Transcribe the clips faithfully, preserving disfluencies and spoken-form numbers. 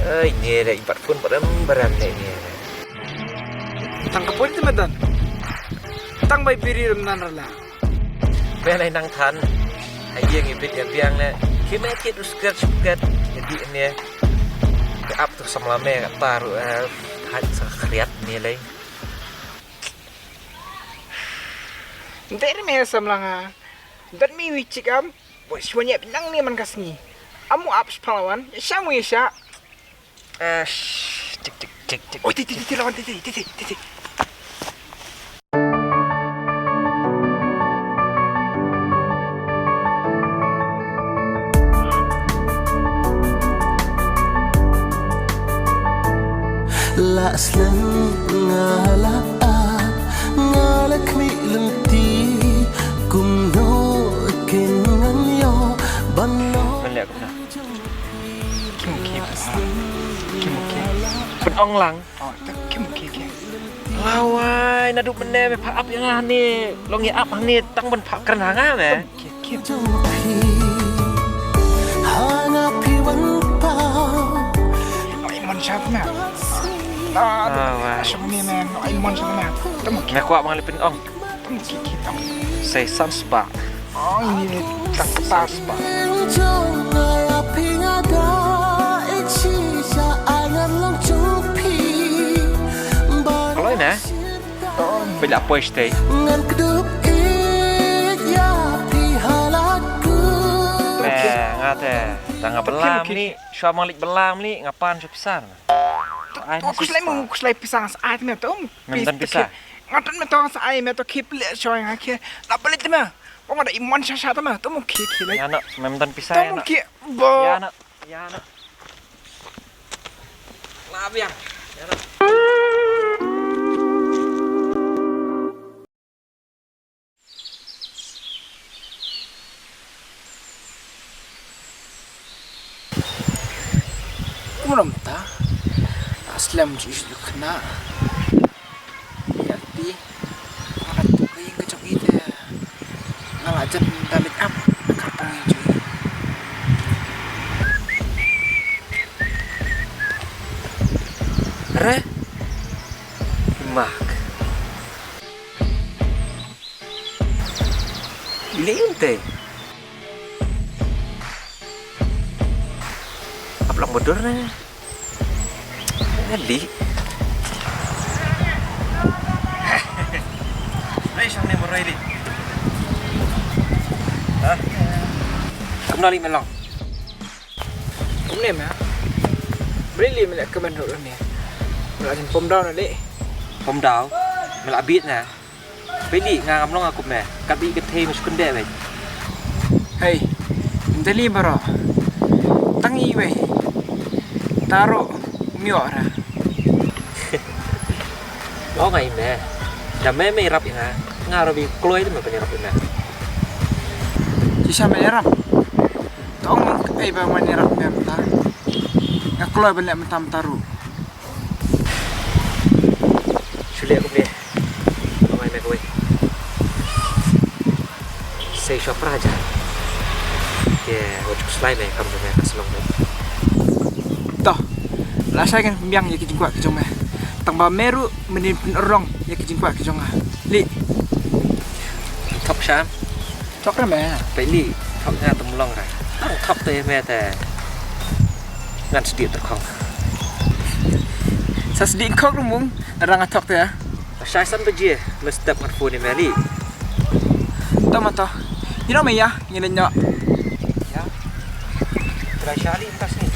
Ai, ne re, i bat phone baram baram ne ne. Tang ka pun ti madan. Tang bai biri ram nan rala. Be nai nang than. Ai, yang i bit ya biang ne. Ki me ki du skirt skirt. Jadi ne. Ke ap tu samla me ka taru, eh, hat sa khriat ne lai. Nter me samla nga. Dat mi wi chik am. Bo shwan ya binang ne man ka sngi. Amu ap shpalawan. Ya sha mu ya sha. Eh, shh, tik, tik, tik, tik. Oi, tik, tik, tik, lawan, tik, tik, tik, tik, tik. La slem nga la ap, nga la khmih lynti, kumno kin ngan ïoh ban long. Ban leh kumno? Kim ki pynong. Kim ki. Pynong lang. Oh, ta kim ki ki. Lawai, naduh mynne me pha ap ïa nga hangne. Long ïa ap hangne tang ban pha kren ha nga me. Kim ki, kim. Ha nga phi wan pa. Ai mon shat me. Ah, wai. Shong ni me, ai mon shat me. Tama ki. Me kwah bang leh pynong. Tang ki ki tang. Sei san spah. Oh, ini tang kertas, Pak. Kalau ini, eh? Banyak apa, Stay? Eh, ngate. Tang belam ni, shuwa mang lik belam ni, ngapan shu pisan. Ai, aku selai mu, aku selai pisang saat ni tu. Ngam don pisa. Ngam don me tong sa ai me to ki pele soi nga ki. La pele te me. Pong ada iman sha sha te me. Tu mu ki ki lai. Ya nak, ngam don pisa ya nak. Tu mu ki. Bo. Ya nak. Ya nak. La biang. Ya nak. Kumno mynta? Nga slem ju ju khynnah. Ïa ti. Nga la tuh ka ïing ka jong i te. Nga la jan da leit ap na kyrpong ïing jong i. Re. Mak. Lei un te. Ap long ba dur ne. Lei. Lei shong ne maroi lei. Ha? Kumno lei me long? Kumne me. Bre lei me leh kmen ruh ne. Me la jin pom daw na lei. Pom daw. Me la bit na. Peit lei nga ngam long ha kumne. Kat beit ka thei me shu kyndeh beit. Hei, nda lei baroh. Tang iwei. Taruh mioh ra. Ong ai me. Da me me ïarap ïa nga. Nga ruh ba kloi de me ban ïarap ïa me. Shisha me ïarap. Tong ai ba man ïarap me mynta. Nga kloi ban leh mynta mynta ruh. Shu leh kumne. Ong ai me kawei. Sei shuwa phra hajar. Te wat ju khuslai me, kam jong me ka shlong me. To. La shai ngan pynbiang ïa ki jingkwah ki jong me. Tang ba me ruh men pynurlong ïa ki jingkwah ki jong nga. Lei. Thok sham. Thok re me. Peit lei, thok nga te mlong re. Tang thok te me te. Ngan sdieh tyrkhong. Sa sdieh khong ruh mung, rang thok te. Shai san baje, me step ngan phone ïa me lei. To ma to. Ïa no me ïa, ngin leit noh. Ïa. Trai shali tas ni.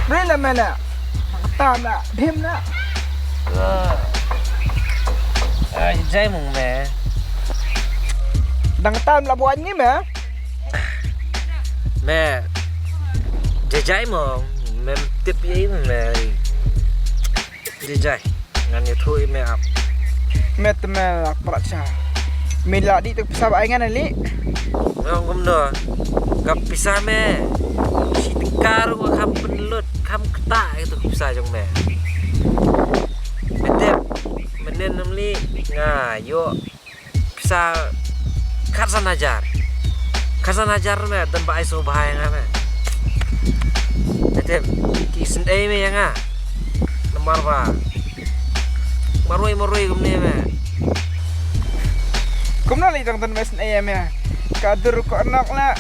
Bre la me la. Tam la, bim la. Ai, jai mong me. Dang tam la buat ni me. Me. Jai jai mong. Me tip ye me. Jai jai. Ngan ïathuh ïa me ap. Me te me la prat sha. Me la dih te pisa ba ai ngan lei. Ngam kumno. Ka pisa me. Shi tyngka ruh ka kham pynlut. Kam kata ïa tu pisa jong me. Betem, menen namli nga ïoh pisa khatsan hajar. Khatsan hajar me, don ba ai so bha ïa nga me. Betem, ki sngewsih me ïa nga. Namar ba marwei marwei kumne me. Kumno lei dang don me sngewsih ïa me. Ka dur ko nok la.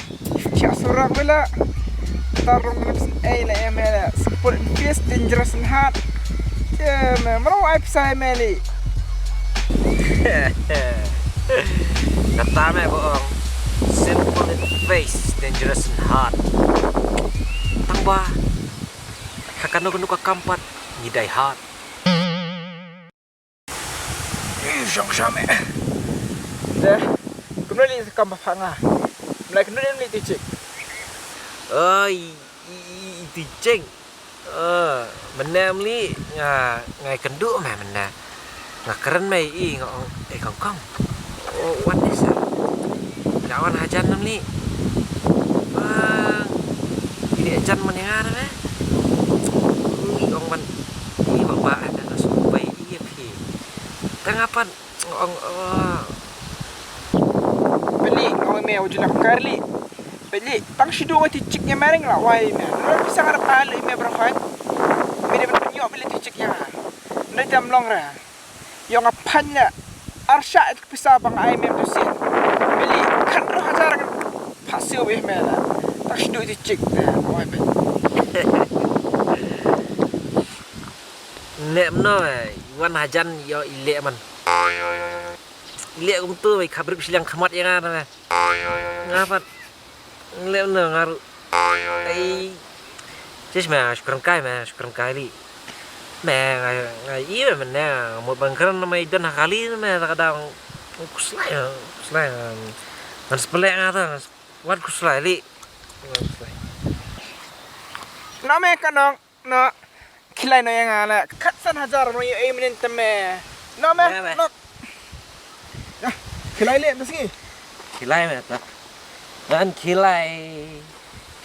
Chia surok bela. Tarong ngan psnei la em la. Simple and fast, dangerous and hard. Em, mero ai psai meli. Kata me boong. Simple and fast, dangerous and hard. Tang ba ha kano kano ka kam pat ngi die hard. Ih, shong shame. Deh, kumno li kam ba pha nga. Mlai kumno li ti chik. Oi, i, i, i ti chik. Eh, mena mli nga ngai kendu me mena. Nga kren me i nga ong, eh, kong kong. Oh, what is that? Nga wan hajan namni. Bang. Ini hajan man nga na me. Ui, ong man. Ini baba ada na subai iya phi. Tang apan ong, oh. Peli ong me ujula karli. Peli tang shidu ngati chik nya mering la wai me. Ro bisa ngar palu me berkhoi. Me de ben penyo peli ti chik nya. Nda jam long ra. Yong a panya. Arsha itu pisa bang ai me tu sin. Peli kan ro hajar kan. Pasiu be me la. Tang shidu ti chik te. Wai me. Lek mno, eh, wan hajan ïoh i lek man. I lek kumtu, eh, khabrip shiliang khamat ïa nga na. Nga pat. Lek mno nga ruh. Ai. Sis ma, shukran kai ma, shukran kai li. Ma, nga, nga, i ma, ma, nga, mut ban kren na ma i don ha kali ma, ta ka dang. Kuslai, kuslai. Ngan spelek nga ta, ngan sp-, wat kuslai li. Ngan kuslai. Na me ka nong. No. Khilai no ïa nga la. Khatsan hajar no ïa ei menen te me. No me. Me, me. No. Ah, khilai le mesti. Khilai me ta. Ngan khilai.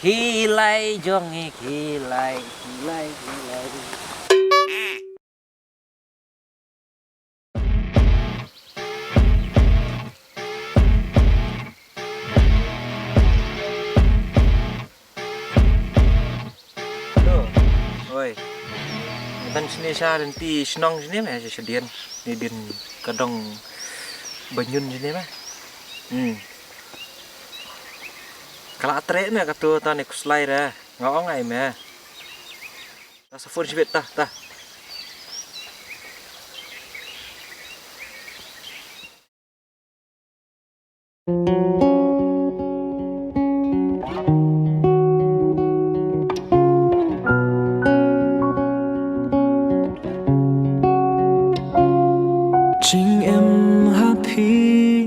Khilai jong i khilai, khilai, khilai. Hello. Oi. Ngan shane sha lynti shnong shane me sha dien. Ni dien ka dong banyun shane me. Hmm. Ka la treh me katu ta ne kuslai re. Nga ong ai me. Ta sa phone shibit ta, ta. Jingim ha phi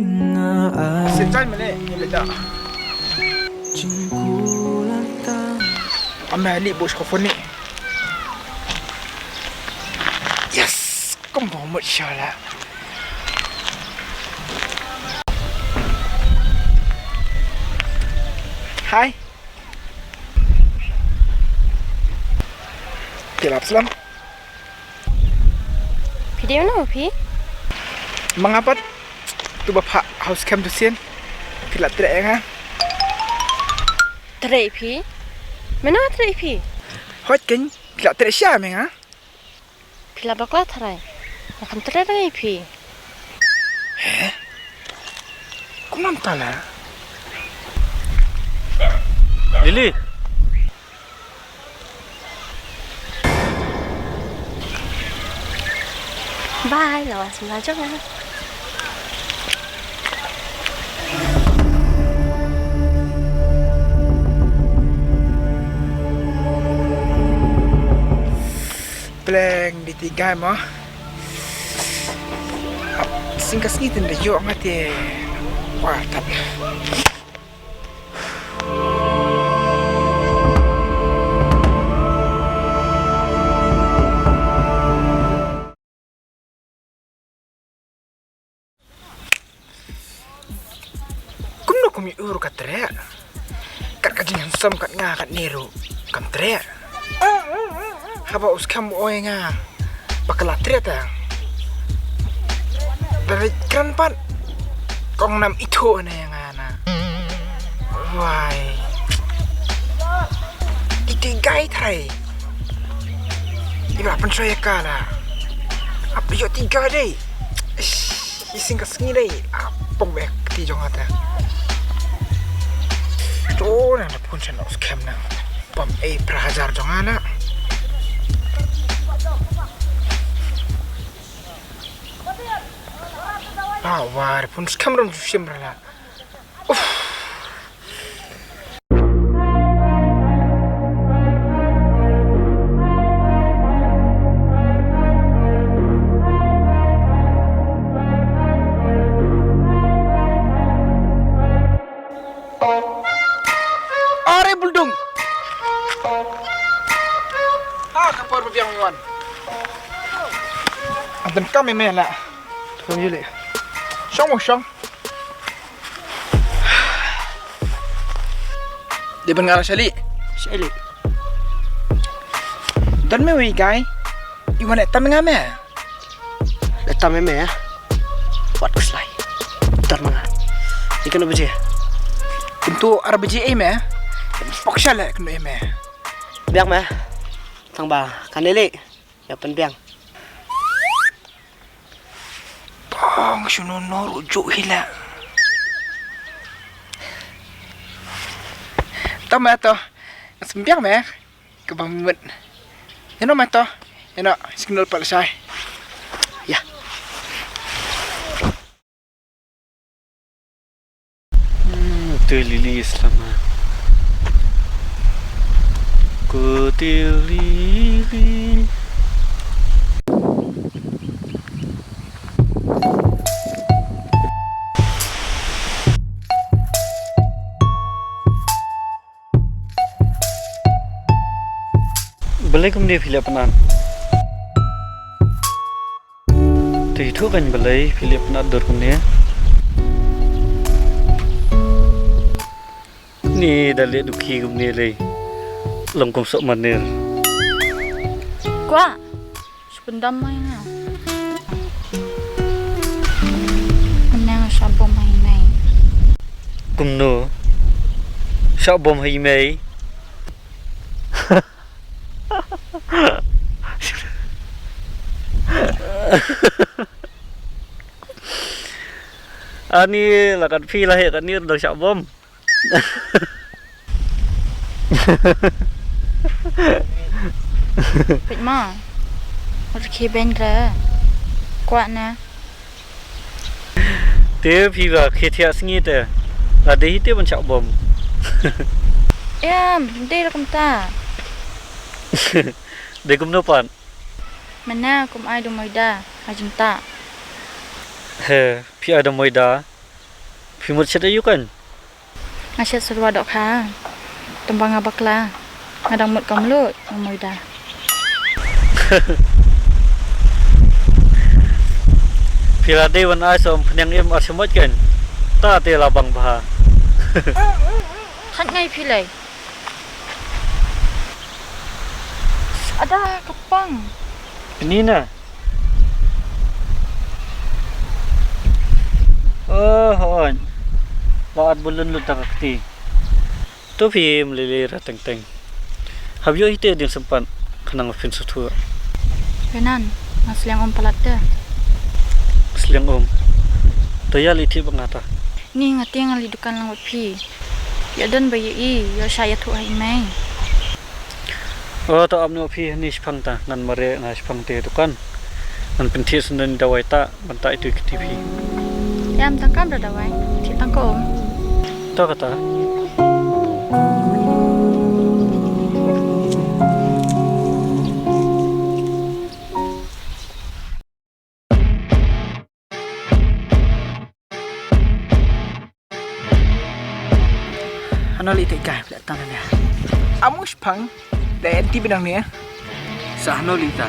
nga ai. Setan mene ni beda. Jingkulata. Ame ali bos ko phone ni. Yes, kum ba mut shala. Hi. Phi lap slam. Phi dei mano phi? Ma nga pat. Tu ba pha house cam tu sien. Phi la treh nga. Treh phi? Mano treh phi? Hot ken. Phi la treh sha me nga. Phi la bakla tharai. Nga kham tharai rangai phi. He? Kumno mynta la? Lily. Bye, la wan samla jong nga. Pleng di tiga mo. Sing ka sngi tin da ïoh nga te. Wah, tap. Kumno kum i ur ka treh. Kat ka jinghandsome kat nga kat ne ruh kam treh. Haba u skhem u ong ïa nga ba ka la treh ta. Ba kren pat. Kong nam ithuh ne ïa nga na. Wai. Iti gai trai. Iba pynshoi ïa ka la. Ap ïoh tiga dei. Ish. Ising ka sngi dei. Apong bek ti jong ata. To na na pun sen os kem na. Pam ei pra hajar jong ana. Ah, war pun skam rom shim rala. Uff. Are buldung. Ah, ka por biang wan. Antan kami mela. Kong yule. Shong mo shong. Dei ban nga la Shali. Shali. Don me wei guy. Iwan e tam nga me. E tam me ya. Wat kuslai. Don me nga. Ikan baje. Kuntu ar baje e me. Pokshal e kunu e me. Biang me. Tang ba kanele. Ya pen biang. Bong shunu no rujuk hila. Tama to. Sembiang me. Ke bang mut. Eno ma to. Eno signal pal sai. Ya. Hmm, tu lili selama. Ku tu lili. Balei kumne phi leh pynat? Te ithuh kan balei phi leh pynat dur kumne. Ni da leh dukhi kumne lei. Long kum sok manir. Kwah. Sependam mai nga. Menang sabom mai mai. Kumno? Sabom hai mai. Ani la kat phi la he kat nir dang shah bom. Pit ma. Ur khi ben re. Kwah na. Te phi ba khi thiah sngi te. La dei hi te ban shah bom. Em, dei la kumta. Dei kumno pat. Mana kum ai da moida ha jingta. He, phi ai da moida. Phi mut shet ayu kan? Nga shet syrwa dohkha. Tang ba nga bakla. Nga dang mut kam lut da moida. Phi la dei wan ai som pyneng im ar shmot kan. Ta te la bang bha. Khat ngai phi lei. Ada ka pang. Ini na. Oh, hon. Laat bulun lu takakti. Tu phi mlili ra teng teng. Hab yo ite ding sempat khnang phin suthu. Penan, nga sliang um palat te. Sliang um. To ya li thi bangata. Ni nga tiang li dukan lang phi. Ya don ba ya i, ya sha ya thu hai mai. O to ap no phi ni shpang ta ngan mare nga shpang te dukan. Ngan pynthie sendon dawai ta ban ta itu ki T V. Yam tang kam da dawai, thi tang ko om. To kata. Hano li te kai pla tang ne. Amu shpang da enti bidang ne. Sa hano li ta.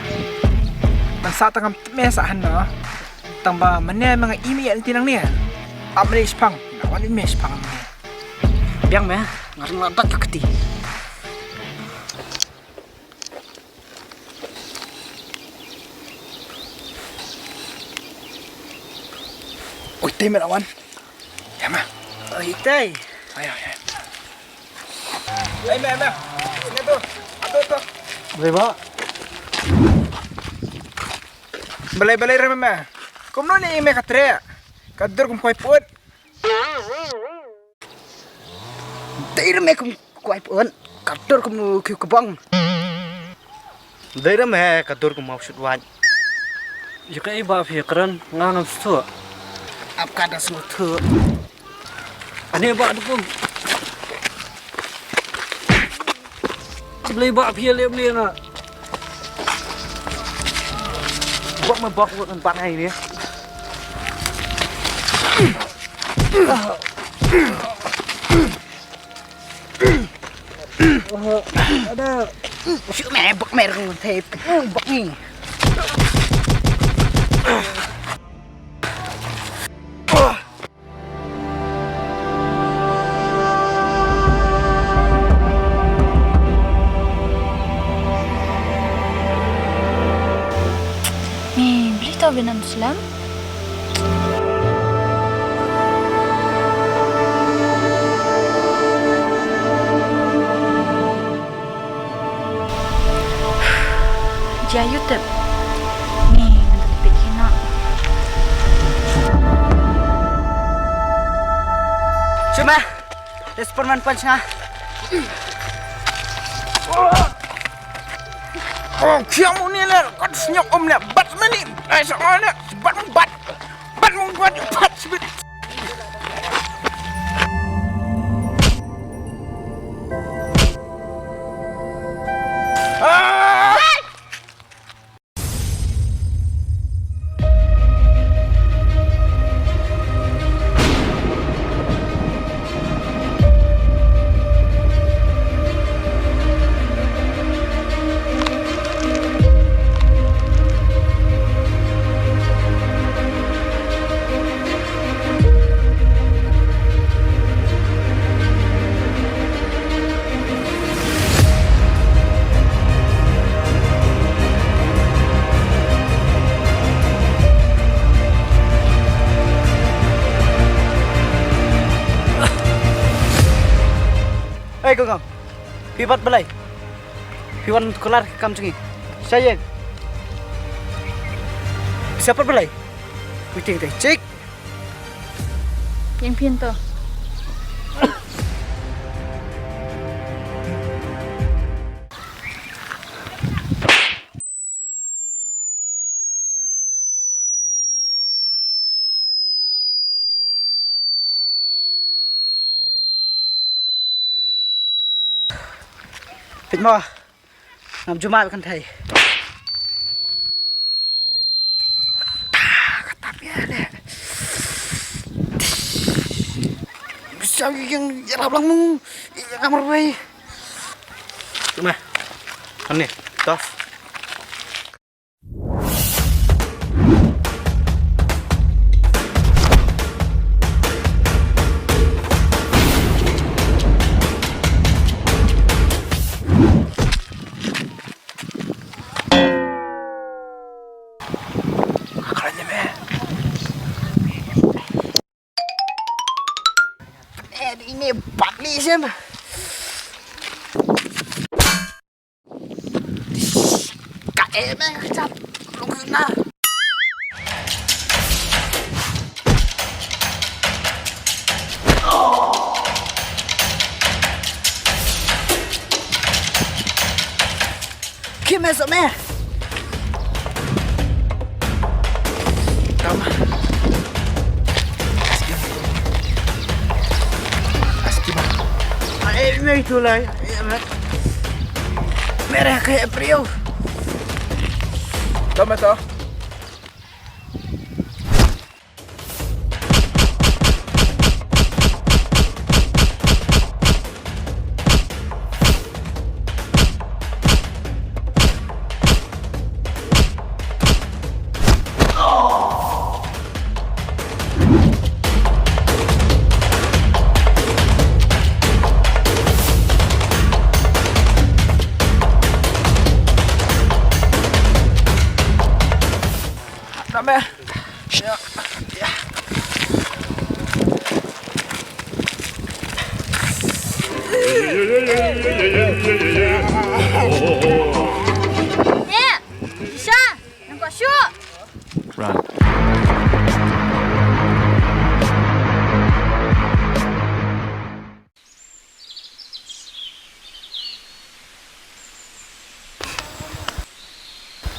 Ban sa tang am me sa hano. Tang ba mane ma nga imi enti nang ne. Am li shpang. Na wan me shpang ne. Biang me ngar na dak kati. Ïa me la wan. Ïa ma. Oi, Itai. Ai, ai, ai. Ai, me, me. Sini tu. Atu tu. Balei, Bah? Balei, balei re me. Kumno ne i me ka treh? Ka dur kum kwai pud. Dei re me kum kwai pud. Ka dur kum u kiew kbong. Dei re me ka dur kum u shut wait. Ïa kaei Bah phi kren, nga ngam sngewthuh. Ap ka da sngewthuh. Ani Bah dukung. Balei Bah phi leh balei nga. Bok me bok bok ban bang ai ni. Ada. Shu me bok me rung thep. Bok ni. Ni, beli tau binam selam. Jia YouTube. Ni, ngan peit kina. Shuma, Spiderman punch nga. Oh, kiang mu ni le, kat senyok um le, bat mani, eh, senyok le, bat bat, bat bat, bat bat. Hei, Kongkong. Phi pat balei? Phi wan kular kam jong ngi. Sa ïeng. Sa pat balei? Phi tieng te chik. Ïeng phin to. Peit mo. Ngam ju mad kynthei. Kata pia de. Bisa yang ïarap lang mu. Yang amar wei. Cuma. Ani, tos. Eh, ini bat li sem. Ka em eh, ka chat. Lung na. Kim eh, som eh. Tama. Askim. Askim. Ai, me tu lai. Mere ke priyo. Tama to. Nya, Shisha, nang kwah shuh. Run.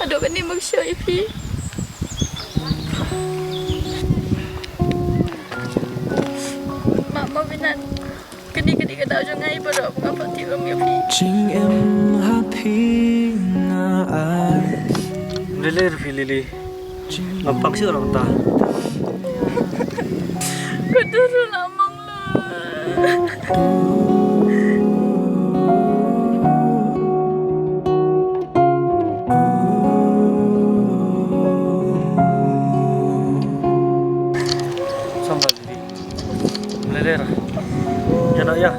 Haduh kane ma shu ïa phi. Ma, ma Minot. Kane, kane ka daw jong nga ïa baroh, nga pat tip ïa phi. Jingim ha phi nga ai. Lili, phi Lili. Ngam pang shuh ïa u nongta. Ka dur ruh la mang la. Samla didi. Lili ra. Ïa noh ïa.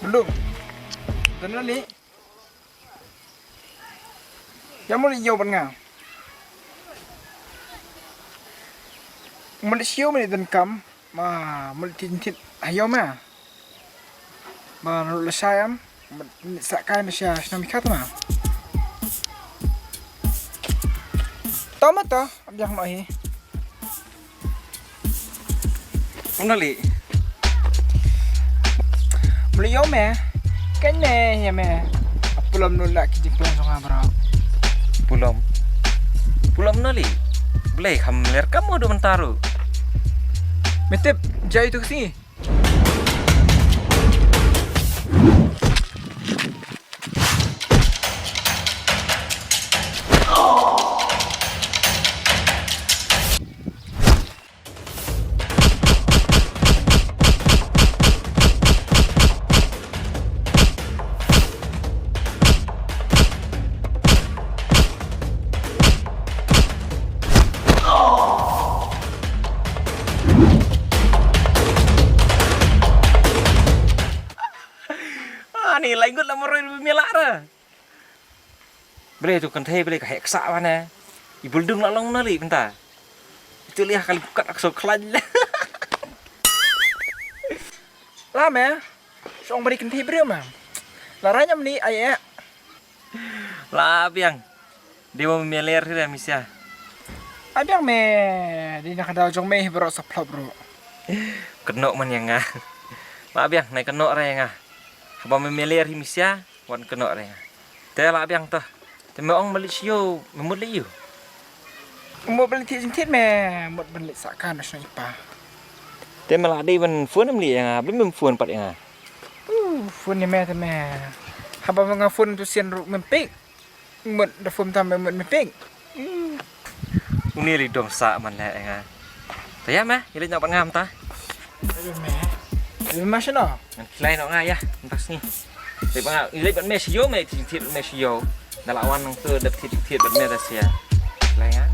Bluh. Don na ni. Ïa mut ïa bad nga. Mut ïa shu mut ïa donkam. Ma mut ïa tin tit. Ayo ma. Ba ruh lashai am. Mut ïa sa kai na sha shnong mi khat ma. Tama ta. Am biang noh hi. Ong na li. Mlei ïa me. Kan me ïa me. Pulom nu la ki jingpulom song abra. Pulom. Pulom na li. Blei kham ler kam mo do mentaru. Me tip jai tu si. Ani laingut la maroi mela ra. Bre tu kan thei bre ka hek sa wane. I buldung la long na li benta. Itu liah kali bukat ak so khlaiñ. La me. Song bari kan thei bre ma. La ranyam ni ai eh. La biang. Dewa meler hi da misia. Abiang me di na ka daw jong me hi bro sa phlop bro. Kynnoh man ïa nga. La biang nai kynnoh re ïa nga. Haba me meler hi misia wan kynnoh re ïa nga. Te la biang to. Te me ong me leit sha ïew me mut leit ïew. Mut ban leit thied jingthied me mut ban leit sah ka na shnong i pa. Te me la dei ban phone em leit ïa nga bli mem phone pat ïa nga. Uh, phone ïa me te me. Haba nga phone tu sien ruh mem pick. Mut da phone tam mut me ping. Uni li dom sa man le nga. Ta ya me, ili nyok ban ngam ta. Aduh me. Aduh me sino. Ngan kilai nok nga ya, ntas ni. Li ba nga, ili ban me sio me ti ti me sio. Da la wan nang tu da ti ti ban me da sia. Kilai nga.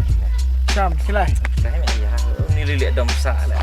Sam kilai. Kilai me ya. Uni li li dom sa le.